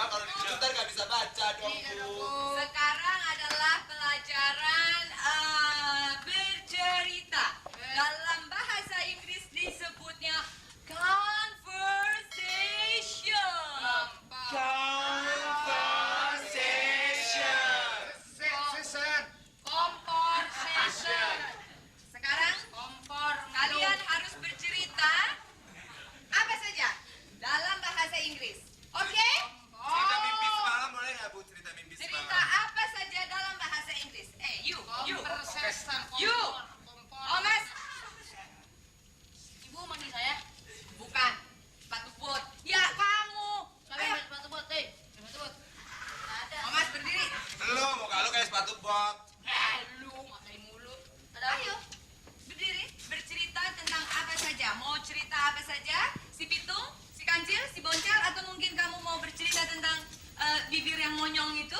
Ya kalau di sebentar nggak bisa baca dong, Bu. Sekarang adalah pelajaran bercerita. Dalam bahasa Inggris disebutnya conversation. Conversation. Sekarang kalian harus bercerita apa saja dalam bahasa Inggris. Oke? Cerita mimpi semalam boleh nggak, Bu? Cerita mimpi Cerita semalam. apa saja dalam bahasa Inggris. You. Conversation. Omas. Ibu manggil saya? Bukan. Sepatu bot. Ya, kamu. Ayo. Sepatu bot, sepatu bot. Ada. Omas berdiri. Lu, muka lu kayak sepatu bot. Lu ngatain mulu. Ayo. Berdiri. Bercerita tentang apa saja. Mau cerita apa saja? Si Pitung, si Kancil, si Boncel, atau mungkin kamu mau bercerita tentang bibir yang monyong itu?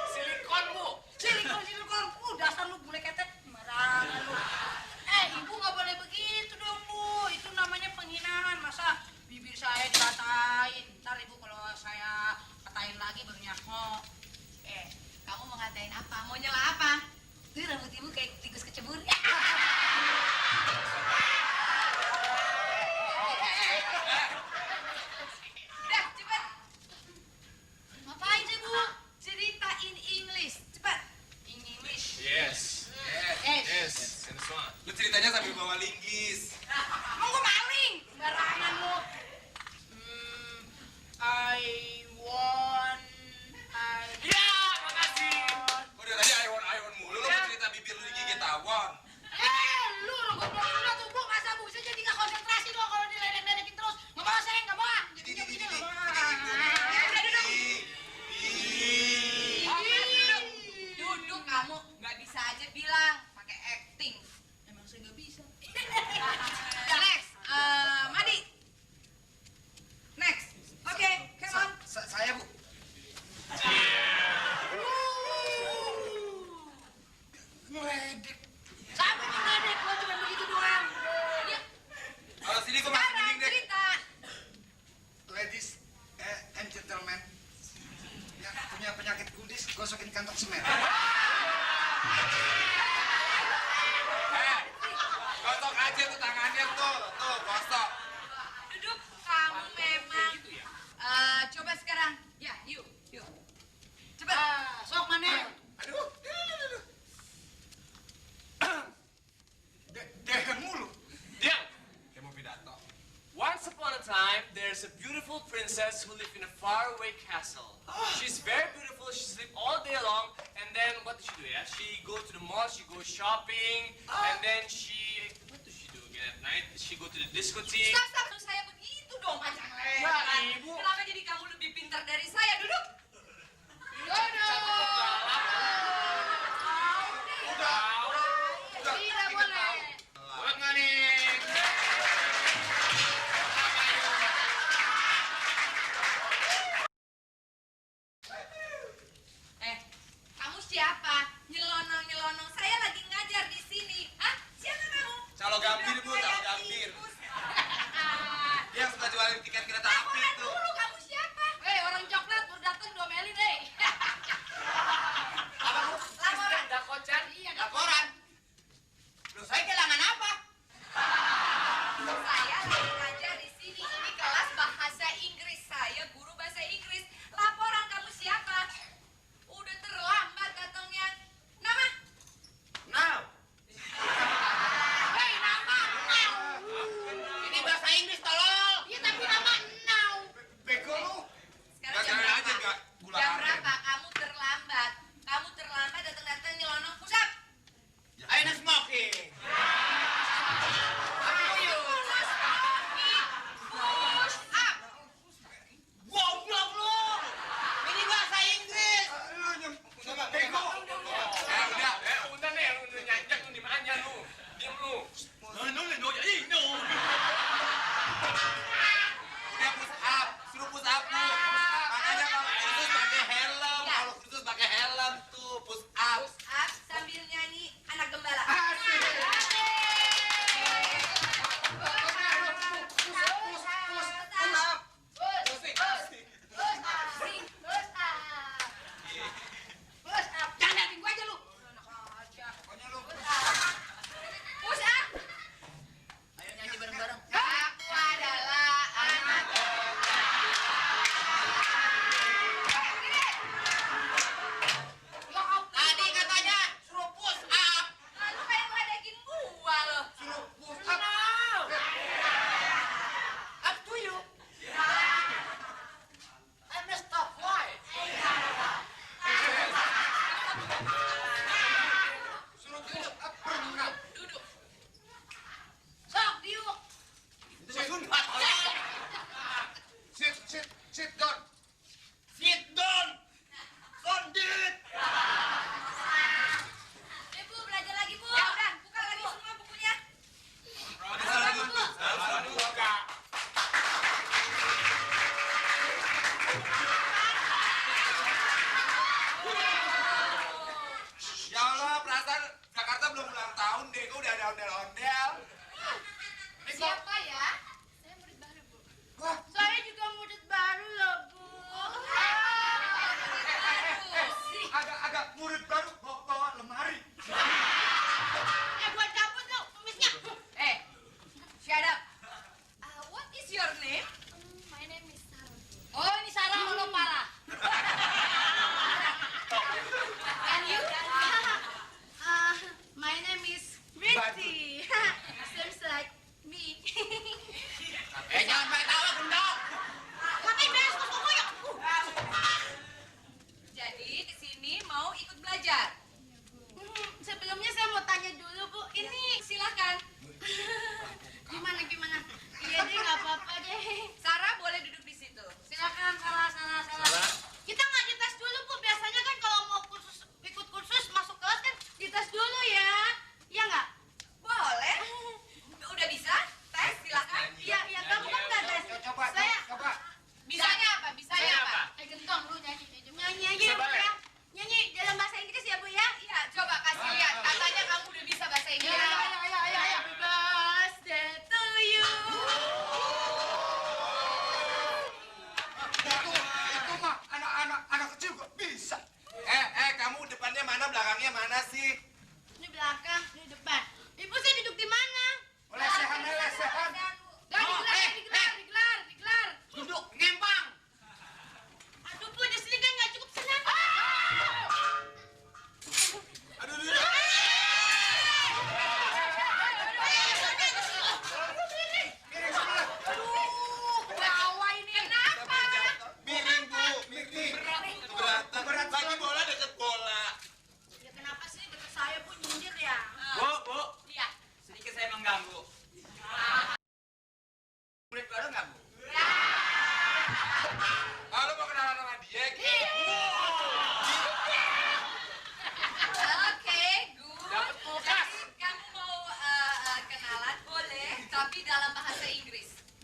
Silikon, Bu. Silikon. Dasar lu bule ketek. Sembarangan lu. Ibu nggak boleh begitu dong, Bu. Itu namanya penghinaan. Masa bibir saya dikatain? Ntar Ibu kalau saya katain lagi baru nyaho. Kamu mau ngatain apa? Mau nyela apa? Tuh rambut ibu kayak tikus kecebur. Udah, cepat. Ngapain sih, Bu? Cerita in English. Cepat. In English. Yes. Yes. And this one. Lu ceritanya sambil bawa linggis. Mau gue maling? Sembarangan lu. I want. Ya, makasih. Kok dari tadi iwan mulu, lu cerita bibir lu digigit tawon. Lu rambut bola tuh, Bu. Masa Bu bisa jadi nggak konsentrasi dong kalau diledek-ledekin terus. Nggak mau saya, nggak mau. Di. Duduk kamu. Nggak bisa aja bilang. Pakai acting. Emang saya nggak bisa. Next. Madi. Next. Oke, come on. Saya, Bu. Ngeledek. Siapa yang ngeledek? Gua cuma begitu doang. Ya, Kalau sini gua masih sekarang mending deh. cerita. Ladies and gentlemen, yang punya penyakit kudis, gosokin kantong semen. Gosok aja tuh tangannya tuh gosok. Duduk. Kamu memang. Coba sekarang. Ya, yuk. Cepat. Sok mana? Aduh. Dehem mulu. Diam! Kayak mau pidato. Once upon a time, there's a beautiful princess who lived in a faraway castle. She's very beautiful, she sleeps all day long, and then what does she do, yeah? She go to the mall, she go shopping, and then what does she do again at night? She go to the discotheque. Stop. Saya begitu dong panjang lebar. Ya, Ibu. Kenapa jadi kamu lebih pintar dari saya? Duduk. Tidak boleh. Buat nggak nih? Kamu siapa? Nyelonong. Saya lagi ngajar di sini. Hah? Siapa kamu? Calo gambir, Bu, calo gambir. Dia yang suka jualin tiket kereta api Laporan tuh. dulu, kamu siapa? Orang coklat baru datang domelin, Laporan. Ada kocan? Iya, Laporan. Loh, saya kehilangan apa? Saya lagi ngajar di sini. Ini kelas bahasa Inggris. Saya guru bahasa Inggris. Laporan, kamu siapa? Udah terlambat datangnya. Nama? Now. nama. Ini bahasa Inggris, tolol. Iya, tapi nama now. Bego lu. Sekarang jam Jangan aja berapa? nggak gula Jam aren. berapa? Kamu terlambat. Datang nyelonong. Pusat. Ayo smoking. Ayo.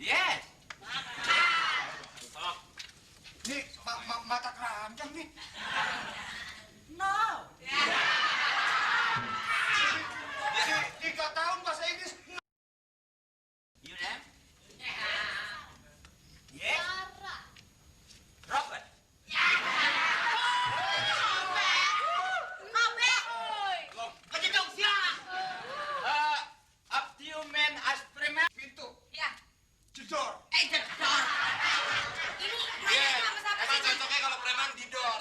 Yes. Nih, mata keranjang nih. No. 3 tahun bahasa Inggris. You name? Yes. Robert. Kerja dong siapa? Up to you man aspreman. Pintu, Ya. jedor. Jedor. Ibu, Yes. nanya sama siapa Emang sih? cocoknya kalau preman didor.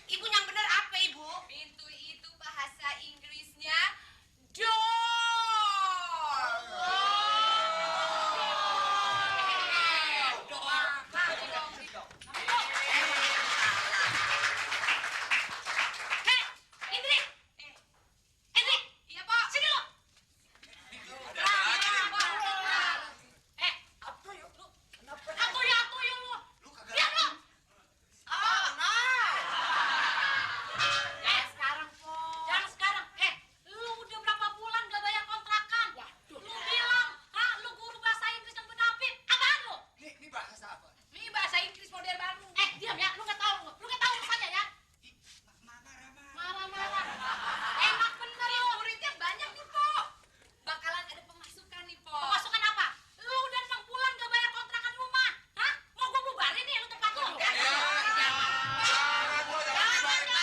Ibu yang benar apa, Ibu? Pintu itu bahasa Inggrisnya door. Hei, Indri. Indri, Iya, Pak. sini lo. Ada apa lagi nih? Apa yuk lu? Aku ya lu. Lu kagak Diam lu. Sekarang, Po. Jangan sekarang. Lu udah berapa bulan gak bayar kontrakan? Lu bilang, lu guru bahasa Inggris yang benafit. Apaan lu? Ini bahasa apa? Ini bahasa Inggris model baru. Diam ya. Lu nggak tahu urusannya ya. Marah-marah. Enak bener lu. Muridnya banyak nih, Po. Bakalan ada pemasukan nih, Po. Pemasukan apa? Lu udah 6 bulan gak bayar kontrakan rumah. Hah? Mau gua bubarin nih lu tempat lu? Gua jangan dibayarin.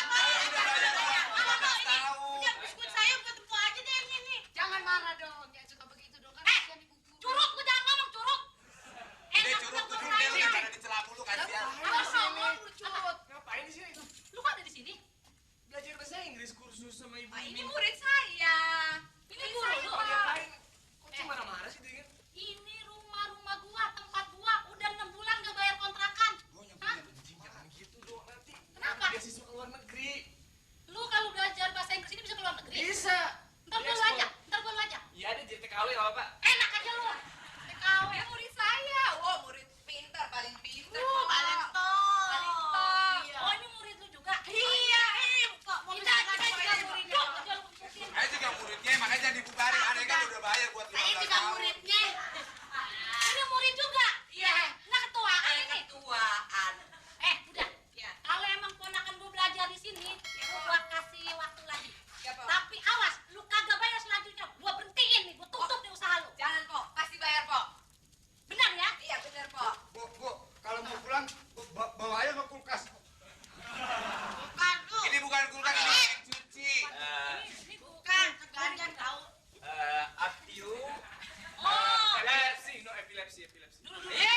Yang biskuit saya buat tempo aja deh ini. Jangan marah dong. Jangan suka begitu dong. Kan kasihan ibu guru. Curug, lu jangan ngomong curug. Dia curug tuh dulu dia jangan dicela mulu kasihan. Ngapain di sini? Lu kok ada di sini? Belajar bahasa Inggris kursus sama ibu. Ini murid saya. Ini guru lu. Ngapain? Kok cuma marah-marah sih dia? Ini rumah gua, tempat gua. Udah 6 bulan gak bayar kontrakan. Hah? Jangan gitu dong nanti. Kenapa? Beasiswa ke luar negeri. Lu kalau belajar bahasa Inggris ini bisa ke luar negeri? Bisa. Ntar gua lu aja. Iya ada jadi TKW nggak apa-apa. Enak aja lu. TKW. Dia murid saya. Wah, murid pintar, paling pintar. Paling Po. Paling top. Oh, ini murid lu juga? Iya. Kok mau Kita muridnya. aja lu kumputin. Saya juga muridnya, makanya jangan dibubarin. Aneh kan udah bayar buat 15 tahun. muridnya. Ini murid juga? Iya. Nah, ketuaan ini. Ketuaan. Udah. Ya. Kalau emang ponakan gua belajar di sini, gua kasih waktu lagi. Ya, Po. Tapi awas, lu kagak bayar selanjutnya. Gua berhentiin nih, gua tutup nih usaha lu. Jangan, Po. Pasti bayar, Po. Benar ya? Iya, benar, Po. Bu, kalau mau pulang, bawa aja ke kulkas. Bukan lu. Ini bukan kulkas, ini mesin cuci. Ini bukan. Ganjan tahu. Up to you. Oh. Epilepsi, no epilepsi. Dulu. Iya.